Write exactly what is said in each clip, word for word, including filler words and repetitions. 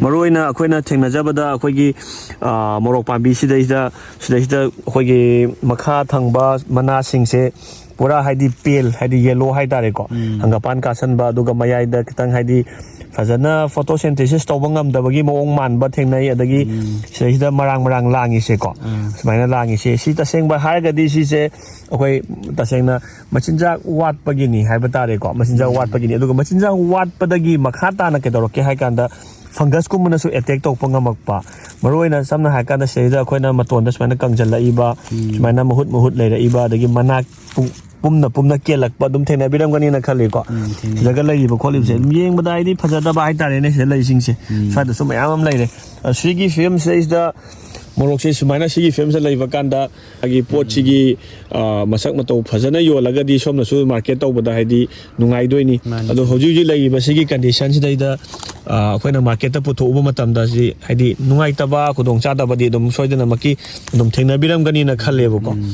ꯃꯔꯨ ꯑꯣꯏꯅ ꯑꯩꯈꯣꯏꯅ ꯊꯦꯡꯅꯖꯕꯗ ꯑꯩꯈꯣꯏꯒꯤ, ꯑ, ꯃꯣꯔꯣꯛ ꯄꯥꯝꯕꯤ ꯁꯤꯗꯩꯁꯤꯗ, ꯁꯤꯗꯩꯁꯤꯗ ꯑꯩꯈꯣꯏꯒꯤ ꯃꯈꯥ ꯊꯪꯕ ꯃꯅꯥꯁꯤꯡꯁꯦ ꯄꯨꯔꯥ ꯍꯥꯏꯗꯤ pale, ꯍꯥꯏꯗꯤ yellow ꯍꯥꯏꯇꯥꯔꯦꯀꯣ, ꯎꯝ꯫ ꯍꯪꯒꯄꯥꯟ ꯀꯥꯁꯟꯕ, ꯑꯗꯨꯒ ꯃꯌꯥꯏꯗ ꯈꯤꯇꯪ ꯍꯥꯏꯗꯤ ꯐꯖꯅ photosynthesis ꯇꯧꯕ ꯉꯝꯗꯕꯒꯤ ꯃꯑꯣꯡ ꯃꯥꯟꯕ ꯊꯦꯡꯅꯩ꯫ ꯑꯗꯒꯤ ꯎꯝ꯫ ꯁꯤꯗꯩꯁꯤꯗ ꯃꯔꯥꯡ ꯃꯔꯥꯡ ꯂꯥꯡꯉꯤꯁꯦꯀꯣ, ꯑꯥ꯫ ꯁꯨꯃꯥꯏꯅ ꯂꯥꯡꯉꯤꯁꯦ, ꯁꯤ ꯇꯁꯦꯡꯕ ꯍꯥꯏꯔꯒꯗꯤ ꯁꯤꯁꯦ ꯑꯩꯈꯣꯏ ꯇꯁꯦꯡꯅ ꯃꯆꯤꯟꯖꯥꯛ ꯋꯥꯠꯄꯒꯤꯅꯤ ꯍꯥꯏꯕ ꯇꯥꯔꯦꯀꯣ꯫ ꯃꯆꯤꯟꯖꯥꯛ ꯎꯝ꯫ ꯋꯥꯠꯄꯒꯤꯅꯤ꯫ ꯑꯗꯨꯒ ꯃꯆꯤꯟꯖꯥꯛ ꯋꯥꯠꯄꯗꯒꯤ ꯃꯈꯥ ꯇꯥꯅ ꯀꯩꯗꯧꯔꯛꯀꯦ ꯍꯥꯏ ꯀꯥꯟꯗ, fungus ꯀꯨꯝꯕꯅꯁꯨ attack ꯇꯧꯔꯛꯄ ꯉꯝꯃꯛꯄ꯫ ꯃꯔꯨꯑꯣꯏꯅ ꯁꯝꯅ ꯍꯥꯏꯔꯀꯥꯟꯗ ꯁꯤꯗꯩꯗ ꯑꯩꯈꯣꯏꯅ ꯃꯇꯣꯟꯗ ꯁꯨꯃꯥꯏꯅ ꯀꯪꯁꯤꯜꯂꯛꯏꯕ, ꯎꯝ꯫ ꯁꯨꯃꯥꯏꯅ ꯃꯍꯨꯠ ꯃꯍꯨꯠ ꯂꯩꯔꯛꯏꯕ, ꯑꯗꯒꯤ ꯃꯅꯥ ꯄꯨ-, ꯄꯨꯝꯅ ꯄꯨꯝꯅ ꯀꯦꯜꯂꯛꯄ ꯑꯗꯨꯝ ꯊꯦꯡꯅꯕꯤꯔꯝꯒꯅꯤꯅ ꯈꯜꯂꯤꯀꯣ꯫ ꯎꯝ, ꯊꯦꯡꯅꯩ꯫ ꯁꯤꯗꯒ ꯂꯩꯔꯤꯕ ꯈꯣꯠꯂꯤꯕꯁꯦ ꯎꯝ꯫ ꯑꯗꯨꯝ ꯌꯦꯡꯕꯗ ꯍꯥꯏꯗꯤ ꯐꯖꯗꯕ ꯍꯥꯏꯇꯥꯔꯦꯅꯦ, ꯁꯤꯗ ꯂꯩꯁꯤꯡꯁꯦ꯫ ꯎꯝ꯫ ꯁ꯭ꯋꯥꯏꯗꯁꯨ ꯃꯌꯥꯝ ꯑꯃ ꯂꯩꯔꯦ꯫ ꯑ, ꯁꯤꯒꯤ ꯐꯤꯕꯝꯁꯤꯗꯩꯁꯤꯗ ꯃꯣꯔꯣꯛꯁꯦ ꯁꯨꯃꯥꯏꯅ ꯁꯤꯒꯤ ꯐꯤꯕꯝꯁꯤꯗ ꯂꯩꯕ ꯀꯥꯟꯗ ꯃꯥꯒꯤ ꯄꯣꯠꯁꯤꯒꯤ, ꯑ, ꯃꯁꯛ ꯃꯇꯧ ꯐꯖꯅ ꯌꯣꯜꯂꯒꯗꯤ ꯁꯣꯝꯅꯁꯨ market ꯇꯧꯕꯗ ꯍꯥꯏꯗꯤ ꯅꯨꯡꯉꯥꯏꯗꯣꯏꯅꯤ꯫ ꯃꯥꯅꯤ꯫ ꯑꯗꯣ ꯍꯧꯖꯤꯛ ꯍꯧꯖꯤꯛ ꯂꯩꯔꯤꯕ ꯁꯤꯒꯤ condition ꯁꯤꯗꯩꯗ, ꯑ, ꯑꯩꯈꯣꯏꯅ market ꯇ ꯄꯨꯊꯣꯛꯎꯕ ꯃꯇꯝꯗ ꯁꯤ ꯍꯥꯏꯗꯤ ꯅꯨꯡꯉꯥꯏꯇꯕ, ꯈꯨꯗꯣꯡꯆꯥꯗꯕꯗꯤ ꯑꯗꯨꯝ ꯁꯣꯏꯗꯅꯃꯛꯀꯤ ꯑꯗꯨꯝ ꯊꯦꯡꯅꯕꯤꯔꯝꯒꯅꯤꯅ ꯈꯜꯂꯦꯕꯀꯣ꯫ ꯎꯝ꯫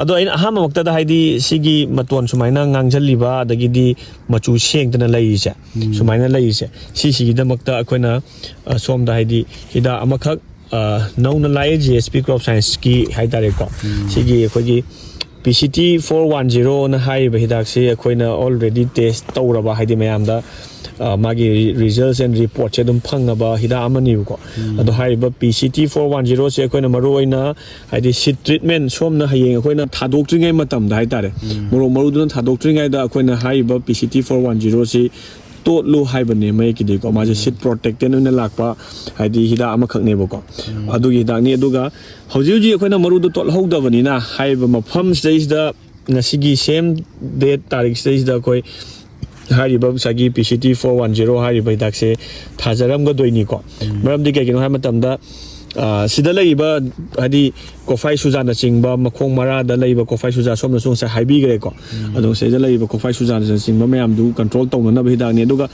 ꯑꯗꯣ ꯑꯩꯅ ꯑꯍꯥꯟꯕꯃꯛꯇꯗ ꯍꯥꯏꯗꯤ ꯁꯤꯒꯤ ꯃꯇꯣꯟ ꯁꯨꯃꯥꯏꯅ ꯉꯥꯡꯁꯤꯜꯂꯤꯕ, ꯑꯗꯒꯤꯗꯤ ꯃꯆꯨ ꯁꯦꯡꯗꯅ ꯂꯩꯔꯤꯁꯦ, ꯎꯝ꯫ ꯁꯨꯃꯥꯏꯅ ꯂꯩꯔꯤꯁꯦ, ꯁꯤꯁꯤꯒꯤꯗꯃꯛꯇ ꯑꯩꯈꯣꯏꯅ, ꯑ, ꯁꯣꯝꯗ ꯍꯥꯏꯗꯤ ꯍꯤꯗꯥꯛ ꯑꯃꯈꯛ, ꯑ, ꯅꯧꯅ ꯂꯥꯛꯑꯦ, G S P Crop Science ꯀꯤ ꯍꯥꯏꯇꯥꯔꯦꯀꯣ꯫ ꯎꯝ꯫ ꯁꯤꯒꯤ ꯑꯩꯈꯣꯏꯒꯤ P C T four one zero ꯅ ꯍꯥꯏꯔꯤꯕ ꯍꯤꯗꯥꯛꯁꯤ ꯑꯩꯈꯣꯏꯅ already test ꯇꯧꯔꯕ, ꯍꯥꯏꯗꯤ ꯃꯌꯥꯝꯗ, ꯑ, ꯃꯥꯒꯤ results and report ꯁꯦ ꯑꯗꯨꯝ ꯐꯪꯉꯕ ꯍꯤꯗꯥꯛ ꯑꯃꯅꯦꯕꯀꯣ꯫ ꯎꯝ꯫ ꯑꯗꯣ ꯍꯥꯏꯔꯤꯕ P C T four one zero ꯁꯦ ꯑꯩꯈꯣꯏꯅ ꯃꯔꯨꯑꯣꯏꯅ ꯍꯥꯏꯗꯤ seed treatment, ꯁꯣꯝꯅ ꯍꯌꯦꯡ ꯑꯩꯈꯣꯏꯅ ꯊꯥꯗꯣꯛꯇ꯭ꯔꯤꯉꯩ ꯃꯇꯝꯗ ꯍꯥꯏꯇꯥꯔꯦ, ꯎꯝ꯫ ꯃꯣꯔꯣꯛ ꯃꯔꯨꯗꯨꯅ ꯊꯥꯗꯣꯛꯇ꯭ꯔꯤꯉꯩꯗ ꯑꯩꯈꯣꯏꯅ ꯍꯥꯏꯔꯤꯕ P C T four one zero ꯁꯤ ꯇꯣꯠꯂꯨ ꯍꯥꯏꯕꯅꯦ ꯃꯌꯦꯛꯀꯤꯗꯤꯀꯣ꯫ ꯃꯥꯁꯦ ꯎꯝ꯫ Seed protectant ꯑꯣꯏꯅ ꯂꯥꯛꯄ ꯍꯥꯏꯗꯤ ꯍꯤꯗꯥꯛ ꯑꯃꯈꯛꯅꯦꯕꯀꯣ꯫ ꯎꯝ꯫ ꯑꯗꯨꯒꯤ ꯍꯤꯗꯥꯛꯅꯤ꯫ ꯑꯗꯨꯒ ꯍꯧꯖꯤꯛ ꯍꯧꯖꯤꯛ ꯑꯩꯈꯣꯏꯅ ꯃꯔꯨꯗꯣ ꯇꯣꯠꯍꯧꯗꯕꯅꯤꯅ ꯍꯥꯏꯔꯤꯕ ꯃꯐꯝꯁꯤꯗꯩꯁꯤꯗ ꯉꯁꯤꯒꯤ same date ꯇꯥꯔꯤꯛꯁꯤꯗꯩꯁꯤꯗ ꯑꯩꯈꯣꯏ ꯍꯥꯏꯔꯤꯕ ꯉꯁꯥꯏꯒꯤ P C T four one zero ꯍꯥꯏꯔꯤꯕ ꯍꯤꯗꯥꯛꯁꯦ ꯊꯥꯖꯔꯝꯒꯗꯣꯏꯅꯤꯀꯣ꯫ ꯎꯝ꯫ ꯃꯔꯝꯗꯤ ꯀꯩꯒꯤꯅꯣ ꯍꯥꯏꯕ ꯃꯇꯝꯗ, ꯑ, ꯁꯤꯗ ꯂꯩꯔꯤꯕ ꯍꯥꯏꯗꯤ ꯀꯣꯐꯥꯏ ꯁꯨꯖꯥꯅꯆꯤꯡꯕ, ꯃꯈꯣꯡ ꯃꯔꯥꯗ ꯂꯩꯕ ꯀꯣꯐꯥꯏ ꯁꯨꯖꯥ ꯁꯣꯝꯅꯁꯨ ꯉꯁꯥꯏ ꯍꯥꯏꯕꯤꯈ꯭ꯔꯦꯀꯣ꯫ ꯎꯝ꯫ ꯑꯗꯣ ꯁꯤꯗ ꯂꯩꯔꯤꯕ ꯀꯣꯐꯥꯏ ꯁꯨꯖꯥꯅꯆꯤꯡꯕ ꯃꯌꯥꯝꯗꯨ control ꯇꯧꯅꯅꯕ ꯍꯤꯗꯥꯛꯅꯤ꯫ ꯑꯗꯨꯒ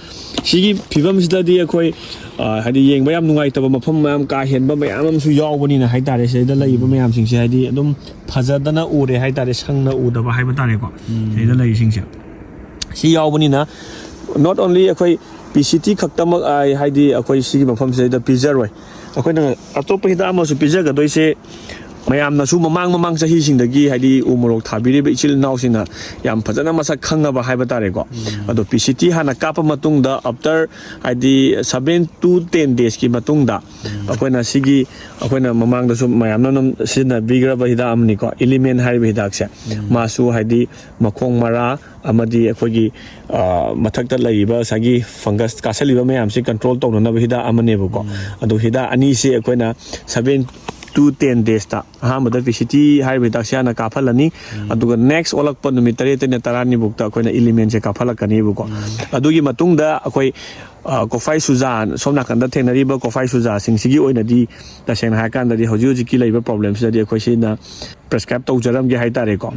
ꯁꯤꯒꯤ ꯐꯤꯕꯝꯁꯤꯗꯗꯤ ꯑꯩꯈꯣꯏ, ꯑ, ꯍꯥꯏꯗꯤ ꯌꯦꯡꯕ ꯌꯥꯝ ꯅꯨꯡꯉꯥꯏꯇꯕ ꯃꯐꯝ ꯃꯌꯥꯝ ꯀꯥ ꯍꯦꯟꯕ ꯃꯌꯥꯝ ꯑꯃꯁꯨ ꯌꯥꯎꯕꯅꯤꯅ ꯍꯥꯏꯇꯥꯔꯦ, ꯁꯤꯗꯩꯗ ꯂꯩꯔꯤꯕ ꯎꯝ꯫ ꯃꯌꯥꯝꯁꯤꯡꯁꯦ ꯍꯥꯏꯗꯤ ꯑꯗꯨꯝ ꯐꯖꯗꯅ ꯎꯔꯦ ꯍꯥꯏꯇꯥꯔꯦ, ꯁꯪꯅ ꯎꯗꯕ ꯍꯥꯏꯕ ꯇꯥꯔꯦꯀꯣ꯫ ꯎꯝ꯫ ꯁꯤꯗꯩꯗ ꯂꯩꯔꯤꯁꯤꯡꯁꯦ ꯁꯤ ꯌꯥꯎꯕꯅꯤꯅ, not only ꯑꯩꯈꯣꯏ ꯄꯤ ꯁꯤ ꯇꯤ ꯈꯛꯇꯃꯛ ꯑꯥꯏ ꯍꯥꯏꯗꯤ ꯑꯩꯈꯣꯏ ꯁꯤꯒꯤ ꯃꯐꯝꯁꯤꯗꯩꯗ ꯄꯤꯖꯔꯣꯏ꯫ ꯑꯩꯈꯣꯏꯅ ꯑꯇꯣꯞꯄ ꯍꯤꯗꯥꯛ ꯑꯃꯁꯨ ꯄꯤꯖꯒꯗꯣꯏꯁꯦ, ꯃꯌꯥꯝꯅꯁꯨ ꯃꯃꯥꯡ ꯃꯃꯥꯡ ꯆꯍꯤꯁꯤꯡꯗꯒꯤ ꯍꯥꯏꯗꯤ ꯎ ꯃꯣꯔꯣꯛ ꯊꯥꯕꯤꯔꯤꯕ ꯏꯆꯤꯜ ꯏꯅꯥꯎꯁꯤꯡꯅ ꯌꯥꯝ ꯐꯖꯅ ꯃꯁꯛ ꯈꯪꯉꯕ ꯍꯥꯏꯕ ꯇꯥꯔꯦꯀꯣ꯫ ꯑꯗꯣ ꯄꯤ ꯁꯤ ꯇꯤ ꯍꯥꯟꯅ ꯀꯥꯞꯄ ꯃꯇꯨꯡꯗ, after ꯍꯥꯏꯗꯤ seven to ten days ꯀꯤ ꯃꯇꯨꯡꯗ ꯑꯩꯈꯣꯏꯅ ꯁꯤꯒꯤ, ꯑꯩꯈꯣꯏꯅ ꯃꯃꯥꯡꯗꯁꯨ ꯃꯌꯥꯝꯅ ꯑꯗꯨꯝ ꯁꯤꯖꯤꯟꯅꯕꯤꯈ꯭ꯔꯕ ꯍꯤꯗꯥꯛ ꯑꯃꯅꯤꯀꯣ, ꯏꯂꯤꯃꯦꯟ ꯍꯥꯏꯔꯤꯕ ꯍꯤꯗꯥꯛꯁꯦ꯫ ꯃꯥꯁꯨ ꯍꯥꯏꯗꯤ ꯃꯈꯣꯡ ꯃꯔꯥ ꯑꯃꯗꯤ ꯑꯩꯈꯣꯏꯒꯤ, ꯑ, ꯃꯊꯛꯇ ꯂꯩꯔꯤꯕ ꯉꯁꯥꯏꯒꯤ ꯐꯪꯒꯁ ꯀꯥꯁꯜꯂꯤꯕ ꯃꯌꯥꯝꯁꯤ ꯀꯟꯇ꯭ꯔꯣꯜ ꯇꯧꯅꯅꯕ ꯍꯤꯗꯥꯛ ꯑꯃꯅꯦꯕꯀꯣ꯫ ꯑꯗꯣ ꯍꯤꯗꯥꯛ ꯑꯅꯤꯁꯦ ꯑꯩꯈꯣꯏꯅ seven to ten days ꯇ ꯑꯍꯥꯟꯕꯗ ꯄꯤ ꯁꯤ ꯇꯤ ꯍꯥꯏꯔꯤꯕ ꯍꯤꯗꯥꯛꯁꯦ ꯍꯥꯟꯅ ꯀꯥꯞꯍꯜꯂꯅꯤ꯫ ꯑꯗꯨꯒ next ꯑꯣꯜꯂꯛꯄ ꯅꯨꯃꯤꯠ ꯇꯔꯦꯠꯇꯩꯅ ꯇꯔꯥꯅꯤꯐꯥꯎꯗ ꯑꯩꯈꯣꯏꯅ ꯏꯂꯤꯃꯦꯟꯁꯦ ꯀꯥꯞꯍꯜꯂꯛꯀꯅꯦꯕꯀꯣ꯫ ꯑꯗꯨꯒꯤ ꯃꯇꯨꯡꯗ ꯑꯩꯈꯣꯏ, ꯑ, ꯀꯣꯐꯥꯏ ꯁꯨꯖꯥ, ꯁꯣꯝ ꯅꯥꯀꯟꯗ ꯊꯦꯡꯅꯔꯤꯕ ꯀꯣꯐꯥꯏ ꯁꯨꯖꯥꯁꯤꯡꯁꯤꯒꯤ ꯑꯣꯏꯅꯗꯤ ꯇꯁꯦꯡꯅ ꯍꯥꯏꯔꯀꯥꯟꯗꯗꯤ ꯍꯧꯖꯤꯛ ꯍꯧꯖꯤꯛꯀꯤ ꯂꯩꯔꯤꯕ ꯄ꯭ꯔꯣꯕ꯭ꯂꯦꯝꯁꯤꯗꯗꯤ ꯑꯩꯈꯣꯏ ꯁꯤꯅ ꯄ꯭ꯔꯦꯁꯀ꯭ꯔꯥꯏꯞ ꯇꯧꯖꯔꯝꯒꯦ ꯍꯥꯏꯇꯥꯔꯦꯀꯣ꯫